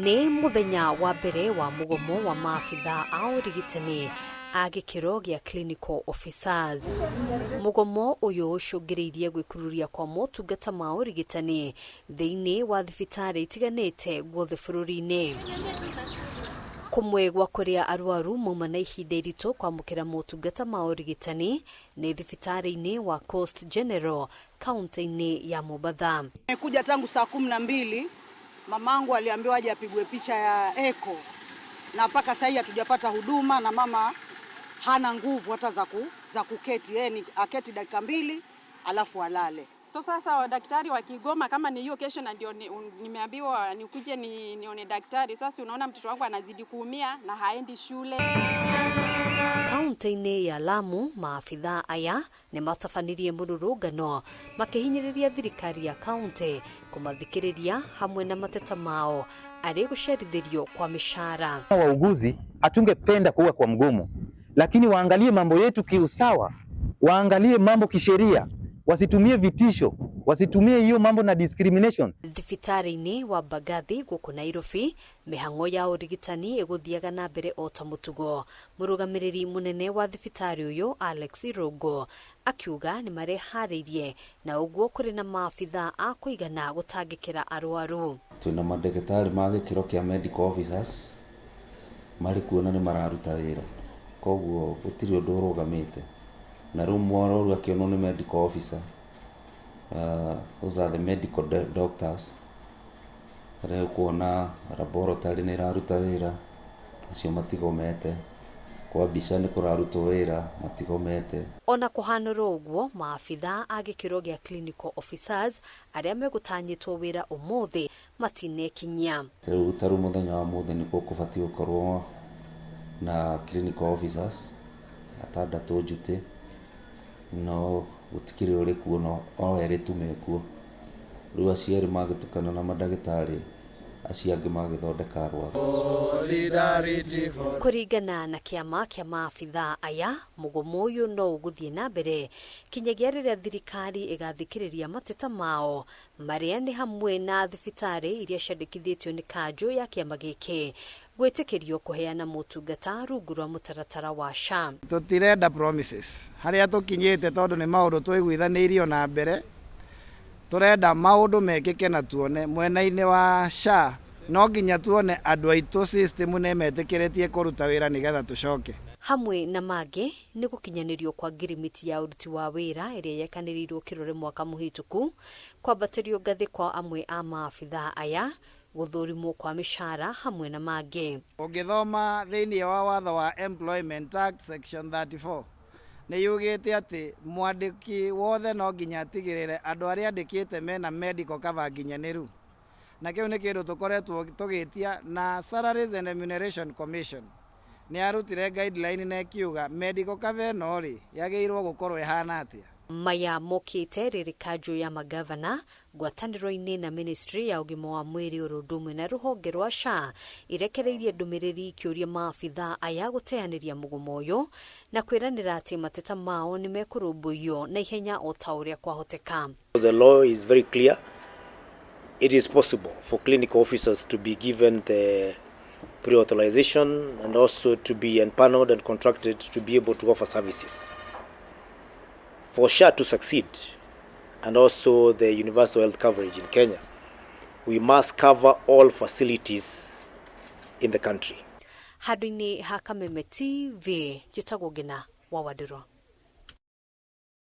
Nĩ mũthenya wa mbere wa mũgomo wa maabitha a ũrigitani a gĩkĩro gĩa clinical officers. Mũgomo ũyũ ũcũngĩrĩirie gwĩkururia kwa motungata ma ũrigitani thĩinĩ wa thibitarĩ itiganĩte guothe bũrũri-inĩ. Kũmwe gwa kũrĩa arwaru mauma na ihinda iritũ kwamũkĩra motungata ma ũrigitani nĩ thibitarĩ-inĩ wa Coast General kaunti-inĩ ya Mombatha. Nimekuja tangu saa 12, mamangu aliambiwa aje apigwe picha ya echo na mpaka sasa hatujapata huduma, na mama hana nguvu hata za kuketi, yeye ni aketi dakika 2 alafu alale. So sasa daktari wakigoma kama ni hiyo kesho, na ndio nimeambiwa nikuje nione daktari. Sasa unaona mtoto wangu anazidi kuumia na haendi shule. Kaunti-inĩ ya Lamu, maabitha aya nĩ matabanirie mũrũrũngano makĩhinyĩrĩria thirikari ya kaunti kũmathikĩrĩria hamwe na mateta mao arĩ gũcerithĩrio kwa mishahara. Wauguzi hatungependa kuwa kwa mgomo, lakini waangalie mambo yetu kiusawa, waangalie mambo kisheria, wasitumie vitisho, wasitumie hiyo mambo na discrimination. Thibitarĩ-inĩ wa Mbagathi gũkũ Nairobi, mĩhang'o ya ũrigitani ĩgũthiaga na mbere o ta mũtugo. Mũrũgamĩrĩri mũnene wa thibitarĩ ũyũ Alex Irũngũ akiuga nĩ mareharĩirie na ũguo kũrĩ na maabitha a kũigana gũtangĩkĩra arwaru. Twĩna mandagĩtarĩ ma gĩkĩro kĩa medical officers marĩ kuo na nĩ mararuta wĩra, koguo gũtirĩ ũndũ ũrũgamĩte. Na rĩu mũrwaru akĩonwo nĩ medical officer, those are the medical doctors, rĩu kuona laboratory nĩ ĩraruta wĩra, acio matigomete, kwa mbica nĩ kũrarutwo wĩra, matigomete. Ona kũhanũrwo ũguo, maabitha a gĩkĩro gĩa clinical officers arĩa megũtanyĩtwo wĩra ũmũthĩ matinekinyia. Rĩu ta rĩu mũthenya wa mũthĩ nĩkuo kũbatiĩ gũkorwo na clinical officers atandatũ njutĩ, no gũtikĩrĩ ũrĩ kuo, no o erĩ tu mekuo. Rĩu acio erĩ magĩtukana na mandagĩtarĩ acio angĩ magĩthondeka arwaru. Kũringana na kĩama kĩa maabitha aya, mũgomo ũyũ no ũgũthiĩ na mbere kinyagia rĩrĩa thirikari ĩgathikĩrĩria mateta mao marĩa nĩ hamwe na thibitarĩ iria ciandĩkithĩtio nĩ kanjũ ya kĩama gĩkĩ gwĩtĩkĩrio kũheana motungata rungu rwa mũtaratara wa SHA. Tũtirenda promises harĩa tũkinyĩte tondũ nĩ maũndũ tũiguithanĩirio na mbere, tũrenda maũndũ mekĩke na tuone mwena-inĩ wa SHA no nginya tuone andũ aitũ system nĩ metĩkĩrĩtie kũruta wĩra nĩgetha tũcoke. Hamwe na mangĩ nĩ gũkinyanĩrio kwa ngirimiti ya ũruti wa wĩra ĩrĩa yekanĩrĩirwo kĩrore mwaka mũhĩtũku, kwambatĩrio ngathĩ kwa amwe a maabitha aya, gũthũrimwo kwa mĩcara hamwe na mangĩ. Ũngĩthoma thĩinĩ wa watho wa Employment Act section 34 nĩ yugĩte atĩ mwandĩki wothe no nginya atigĩrĩre andũ arĩa andĩkĩte mena medical cover nginyanĩru, na kĩu nĩ kĩndũ tũkoretwo tũgĩtia na Salaries and Remuneration Commission nĩ yarutire guideline na ĩkiuga medical cover ĩno rĩ yagĩrĩirwo gũkorwo ĩhana atĩa. Maya mokĩte rĩrĩ kanjũ ya magavana ngwatanĩro-inĩ na ministry ya ũgima wa mwĩrĩ oro ũndũ ũmwe na rũhonge rwa SHA irekereirie ndũmĩrĩri ikĩũria maabitha aya gũteanĩria mũgomo ũyũ na kwĩranĩra atĩ mateta mao nĩ mekũrũmbũiyo na ihenya o ta ũrĩa kwahoteka. The law is very clear. It is possible for clinical officers to be given the pre-authorization and also to be empaneled and contracted to be able to offer services. For SHA to succeed, and also the universal health coverage in Kenya, we must cover all facilities in the country. Handũ-inĩ ha Kameme TV, njĩtagwo Ngina wa Wandirwa.